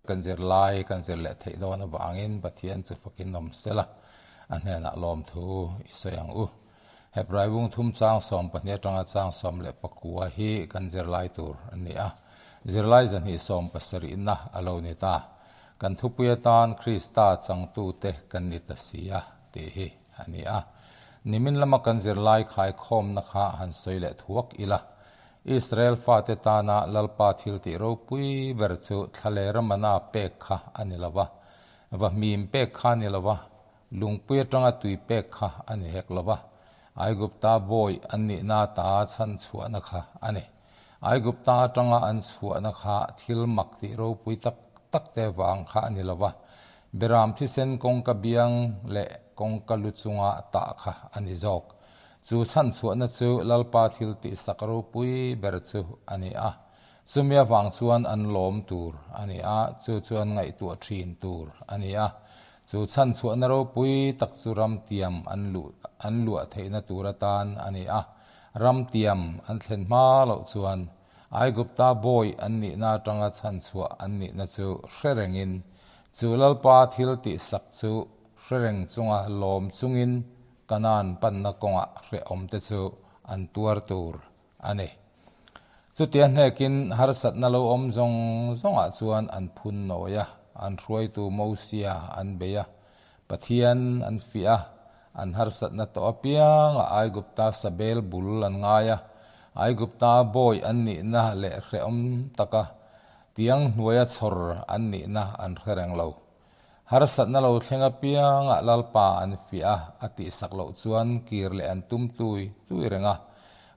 Kan zirlai kan zir leh theih dawn avangin Pathian chu fakin awm sela, a hnenah lawmthu i sawi ang u. Hebrai bung thum chang 12 atanga chang 14 hi kan zirlai tur a ni a, zirlai zahnih 70na a lo ni ta. Kan thupui atan Krista changtute kan ni ta si a tih hi a ni a. Nimin lama kan zirlai khaikhawmna kha han sawi leh thuak ila. Israel fate tana Lalpa thiltih ropui ber chu thlalera mana pek kha a ni lo va, vahmim pek kha a ni lo va, lungpui atanga tui pek kha a ni hek lo va, Aigupta bawi an nihna ta chhan chhuahna kha a ni. Aigupta atanga an chhuahna kha thil mak tih ropui tak tak te vang kha a ni lo va, Beram thisen kawngka biang leh kawngka lu chunga tah kha a ni zawk. Chu chhanchhuahna chu Lalpa thil tihsak ropui ber chu a ni a, chumi avang chuan an lawm tur a ni a, chu chu an ngaihtuah thin tur a ni a. Chu chhanchhuahna ropui tak chu ramtiam an luh an luah theihna tur atan a ni a, ramtiam an thlen hma loh chuan Aigupta bawi an nihna atanga chhanchhuah an nihna chu hre rengin, chu Lalpa thil tihsak chu hre reng chunga lawm chungin Kanaan panna kawngah hrehawmte chu an tuar tur a ni. Chutia hnekin harsatna lo awm zawng zawngah chuan an phun nawi a, an hruaitu Mosia an bei a, Pathian an fiah a, an harsatna tawh apiangah Aigupta sabel bul an ngai a, Aigupta bawi an nihna leh hrehawm taka tiang hnuaia chhawr an nihna an hre reng lo. Harsatna lo thleng apiangah Lalpa an fiah a, a tihsak loh chuan kir leh an tum tui tui reng a.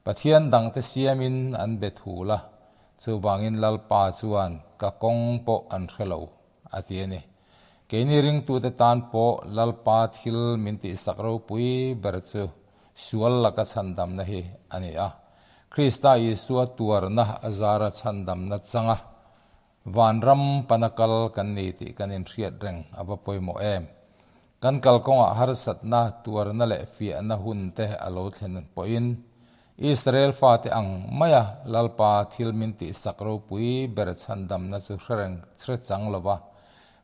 Pathian dangte siamin an be thul a, chuvangin Lalpa chuan ka kawng pawh an hre lo, a ti a ni. Keini ringtute tan pawh Lalpa thil min tihsak ropui ber chu sual laka chhandamna hi a ni a. Krista Isua tuarna a zara chhandamna changa Vanram pana kal kan ni tih kan inhriat reng a va pawimawh em? Kan kalkawngah harsatna, tuarna leh fiahna hun te a lo thlen pawhin Israel fate ang maia Lalpa thil min tihsak ropui ber chhandamna chu hre reng hre chang lova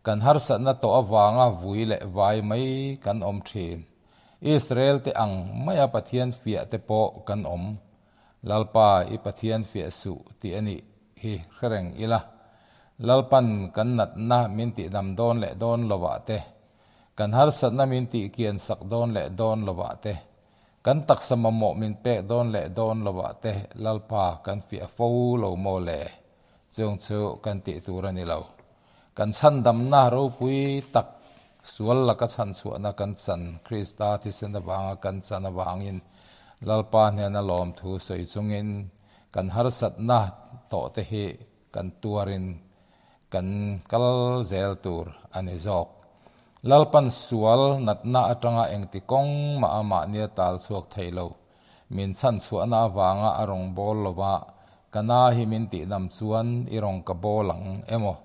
kan harsatna tawh avanga vui leh vai mai kan awm thin. Israel te ang maia Pathian fiah te pawh kan awm. Lalpa i Pathian fiah suh tih a nih hi hre reng ila, Lalpan kan natna min tihdam dawn leh dawn lovah te, kan harsatna min tihkian sak dawn leh dawn lovah te, kan taksa mamawh min pek dawn leh dawn lovah te Lalpa kan fiah fo lo maw le? Chung chu kan tih tur a ni lo. Kan chhandamna ropui tak, sual laka chhanchhuahna kan chan, Krista thisen avanga kan chan avangin Lalpa hnena lawmthu sawi chungin kan harsatna tawhte hi kan tuarin kan kal zel tur a ni zawk. Lalpan sual natna atanga engti kawng mah a mahnia tal chhuak thei lo. Min chhanchhuahna avanga a rawn bawl lova, ka na hi min tihnam chuan i rawn ka bawl ang emaw?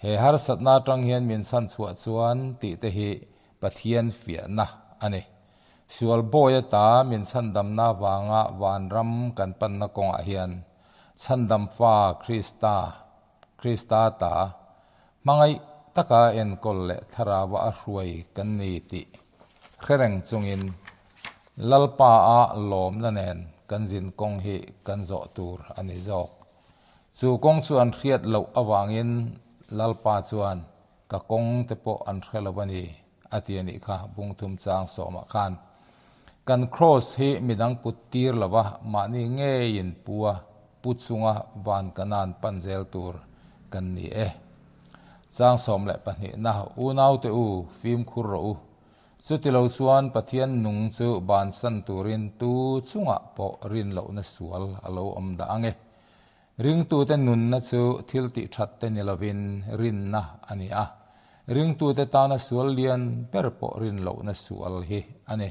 He harsatna atang hian min chhanchhuah chuan tih te hi Pathian fiahna a ni. Sual bawi ata min chhandamna avanga vanram kan panna kawngah hian chhandam fa Krista, Krista ta, hmangaih taka enkawl leh thlarauva a hruai kan ni tih hre reng chungin Lalpa a lawmna nen kan zin kawng hi kan zawh tur a ni zawk. Chu kawng chu an hriat loh avangin Lalpa chuan ka kawng te pawh an hre lo a ni a ti a nih kha bungthum chang sawmah khan. Kan kraws hi midang put tir lo va, mahni ngeiin pu a, pu chunga van kanan pan zel tur kan ni e. Chang 12 na Unaute u, fimkhur rawh u. Chutilo chuan Pathian nung chu bansan turin tu chungah pawh rin lohna sual a lo awm dah ang e. Ringtute nunna chu thil tih that te ni lovin rinna a ni a. Ringtute tana sual lian ber pawh rin lohna sual hi a ni.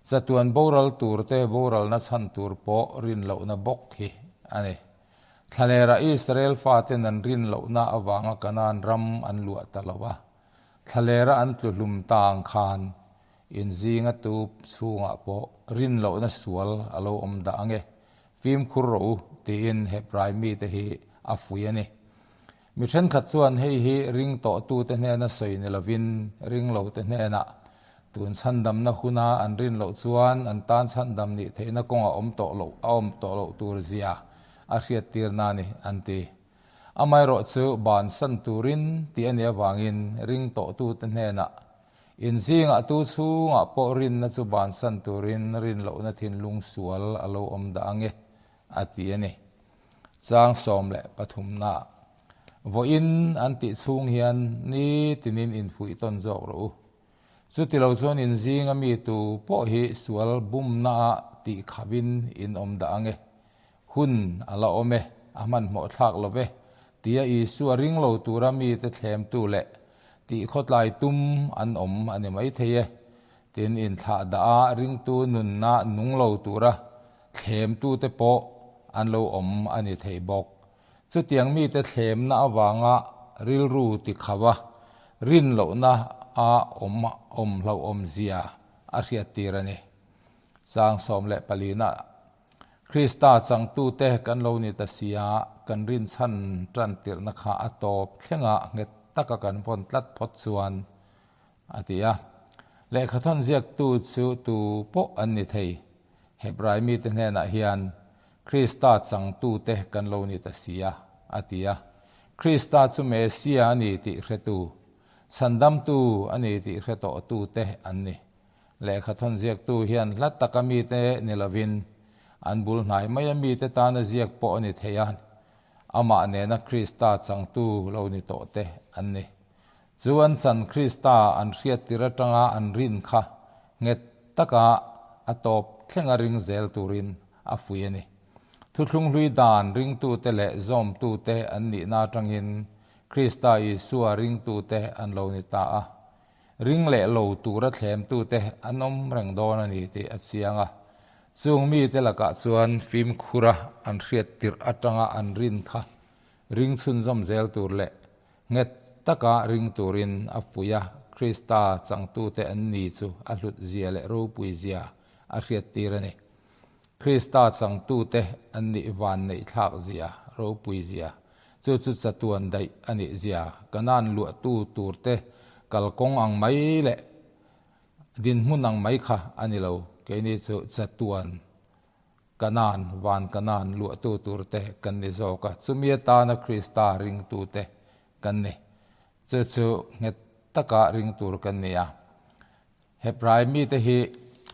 Chatuan boral turte boralna chhan tur pawh rin lohna bawk hi a ni. Thlalera Israel faten an rin lohna avanga Kanaan ram an luah ta lo a. Thlalera an tlu hlum ta ang khan inzinga tup chhungah pawh rin lohna sual a lo awm dah ang e, fimkhur rawh u, tiin Hebrai mite hi a fuih a ni. Mi thenkhat chuan hei hi ring tawhtute hnena sawi ni lovin ring lote hnenah tun chhandamna huna an rin loh chuan an tan chhandam nih theihna kawng a awm tawh loh a awm tawh loh tur zia a hriattirna a ni an ti. Amaherawh chu bansan turin tih a nih avangin ring tawhtute hnenah inzingah tu chhungah pawh rinna chu bansan turin rin lohna thinlung sual a lo awm dah ange a ti a ni. Chang 13 na vawiin an tih chhung hian ni tinin infuih tawn zawk rawh u. Chuti lo chuan inzing a mi tu pawh hi sual bumna ah tih khavin in awm dah ange. Hun a la awm e, a hmanhmawh thlak lo ve, tia Isua ring lo tura mite thlemtu leh tih khawtlai tum an awm a ni maithei e. Tin, inthlah dah a ringtu nunna nung lo tura thlemtute pawh an lo awm a ni thei bawk. Chutiang mite thlemna avanga rilru ti khauh a, rin lohna a awm awm hlauhawm zia a hriattir a ni. Chang 14 na Krista changtute kan lo ni ta sia, kan rinchhan tan tirhna kha a tawp thlengah nghet taka kan vawn tlat phawt chuan a ti a. Lehkhathawn ziaktu chu tu pawh an ni thei. Hebrai mite hnenah hian Krista changtute kan lo ni ta sia, a ti a. Krista chu Mesia a ni tih hretu, chhandamtu a ni tih hre tawhtute an ni. Lehkhathawn ziaktu hian hla taka mite ni lovin an bul hnai maia mite tana ziak pawh a ni thei a, amah nena Krista changtu lo ni tawhte an ni. Chu an chan Krista an hriattir atanga an rin kha nghet taka a tawp thlenga ring zel turin a fuih a ni. Thuthlunghlui dan ringtute leh zawmtute an nihna atangin Krista Isua ringtute an lo ni ta a. Ring leh lo tura thlemtute an awm reng dawn a ni tih a chiang a. Chung mite lakah chuan fimkhura an hriattirh atanga an rin kha ring chhunzawm zel tur leh Nghet taka ring turin a fuih a, Krista changtute an ni chu a hlut zia leh ropui zia a hriattir a ni. Krista changtute an nih van neih thlak zia, ropui zia, chu chu chatuan daih a nih zia, Kanaan luahtu turte kalkawng ang mai leh dinhmun ang mai kha a ni lo, keini chu chatuan Kanaan, van Kanaan luahtu turte kan ni zawk a, chumi atana Krista ringtute kan ni. Chu chu nghet taka ring tur kan ni a. Hebrai mite hi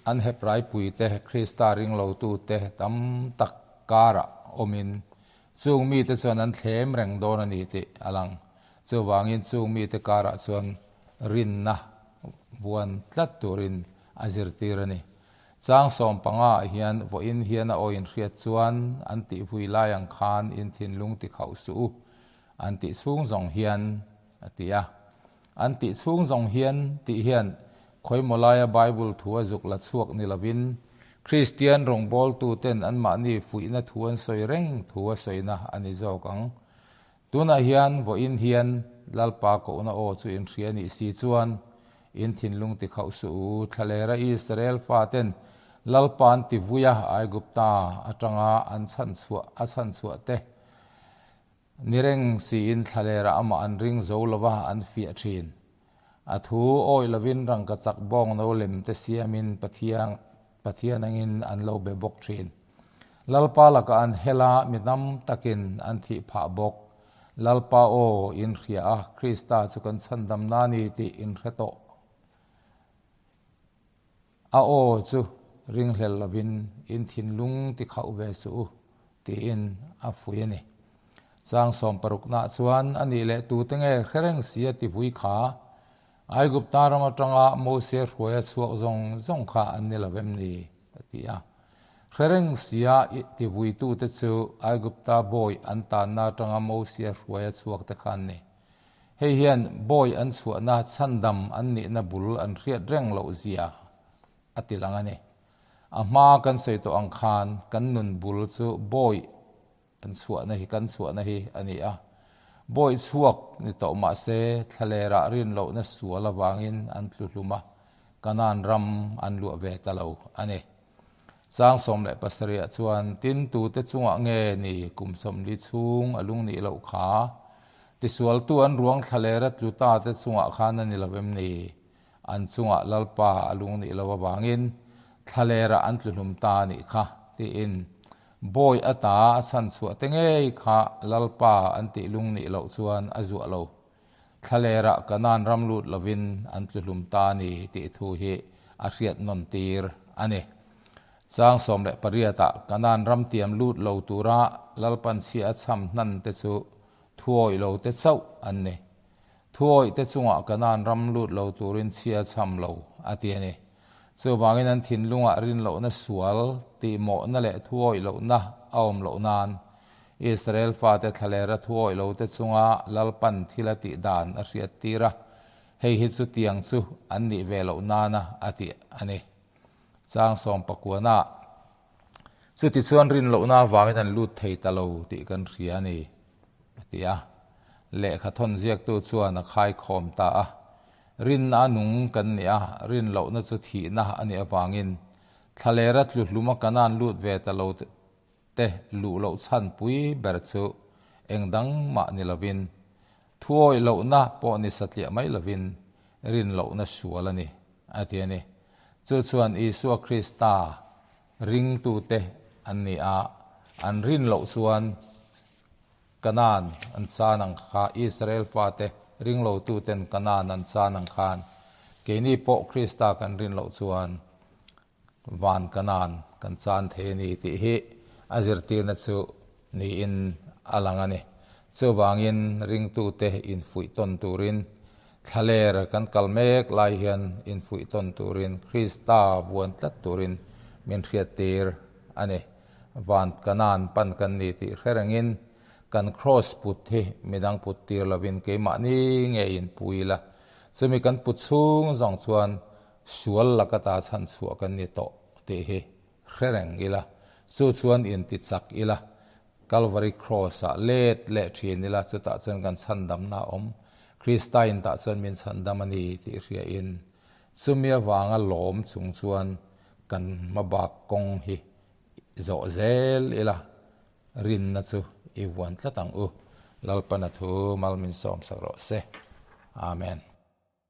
an Hebrai puite Krista ring lotute tam tak karah awmin chung mite chuan an thlem reng dawn a ni tih a lang. Chuvangin chung mite karah chuan rinna vuan tlat turin a zirtir a ni. Chang 15 ah hian vawiin hian a aw inhriat chuan an tih vui lai ang khan in thinlung ti khauh suh u an tih chhung zawng hian a ti a. An tih chhung zawng hian tih hian khawimaw laia Bible thu a zuk la chhuak ni lovin Kristian rawngbawltuten anmahni fuihna thu an sawi reng thu a sawina a ni zawk ang. Tunah hian vawiin hian Lalpa kohna aw chu inhria nih si chuan in thinlung ti khauh suh u. Thlalera Israel faten Lalpa an ti vui a, Aigupta atanga an chhanchhuah a chhanchhuah te ni reng siin thlalera amah an ring zo lova an fiah thin. A thu awih lovin rangkachak bawng no lem te siamin Pathian Pathian angin an lo be bawk thin. Lalpa lakah an hel a, mi tam takin an thih phah bawk. Lalpa aw, in hria a, Krista chu kan chhandamna a ni tih in hre tawh. A aw chu ringhlel lovin in thinlung ti khauh ve suh u, tiin a fuih a ni. Chang 60 nah chuan a nih leh tute nge hre reng si a ti vui kha? Aigupta ram atanga Mose hruaia chhuak zawng zawng kha an ni lo vem ni? a ti a. Hre reng sia ti vuitute chu Aigupta bawi an tanna atanga Mose hruaia chhuak te kha an ni. Hei hian bawi an chhuahna chhandam an nihna bul an hriat reng loh zia a ti lang a ni. A hma kan sawi tawh ang khan kan nun bul chu bawi Kan chhuahna hi kan chhuahna hi a ni a, bawi chhuak ni tawh mah se thlalerah rin lohna sual avangin an tlu hlum a, Kanaan ram an luah ve ta lo a ni. Chang 17 ah chuan tin tute chungah nge ni kum 40 chhung a lung nih loh kha? Tisualtu an ruang thlalera tlu ta te chungah khan a ni lo em ni? An chungah Lalpa a lung nih lo avangin thlalera an tlu hlum ta a nih kha, tiin bawi ata a chhan chhuah te ngei kha Lalpa an tih lung nih loh chuan a zuah lo. Thlalera Kanaan ram lut lovin an tlu hlum ta a ni tih thu hi a hriat nawn tir a ni. Chang 18 ah Kanaan ram tiam lut lo tura Lalpan chhia a chham hnan te chu thuawih lo te chauh an ni. Thuawih te chungah Kanaan ram lut lo turin chhia a chham lo a ti a ni. Chuvangin an thinlungah rinlohna sual, tihmawhna leh thuawih lohna a awm loh nan Israel fate thlalera thuawih lo te chunga Lalpan thil a tih dan a hriat tir a, hei hi chu tiang chu an nih ve loh nana a tih a ni. Chang sawmpakuana Chutichuan rinlohna avangin an lut thei ta lo tih kan hria a ni, a ti a. Lehkha thawn ziaktu chuan a khaikhawm ta a. Rinna a nung kan ni a, rinlohna chu thihna a nih avangin thlalera tlu hluma Kanaan lut ve ta lo te luh loh chhan pui ber chu eng dang mah ni lovin, thuawih lohna pawh ni satliah mai lovin rinlohna sual a ni, a ti a ni. Chu chuan Isua Krista ringtute an ni a, an rin loh chuan Kanaan an chan ang kha, Israel fate ringlotuten Kanaan an chan ang khan keini pawh Krista kan rin loh chuan Van Kanaan kan chan thei a ni tih hi a zirtirna chu niin a lang a ni. Chuvangin ringtute infuih tawn turin, thlaler kan kal mek lai hian infuih tawn turin, Krista vuan tlat turin min hriattir a ni. Van Kanaan pan kan ni tih hre rengin kan kraws put hi midang put tir lovin keimahni ngeiin pui ila. Chumi kan put chhung zawng chuan Sual laka ta chhan chhuah kan ni tawh tih hi hre reng ila, chu chuan inti chak ila, Calvary Cross-ah let leh thin ila, chutah chuan kan chhandamna a awm, Krista in tah chuan min chhandam a ni tih hriain, chumi avanga lawm chung chuan kan hmabak kawng hi zawh zel ila, rinna chu i vuan tlat ang u. Lalpana thu mal min sawmsak rawh se. Amen.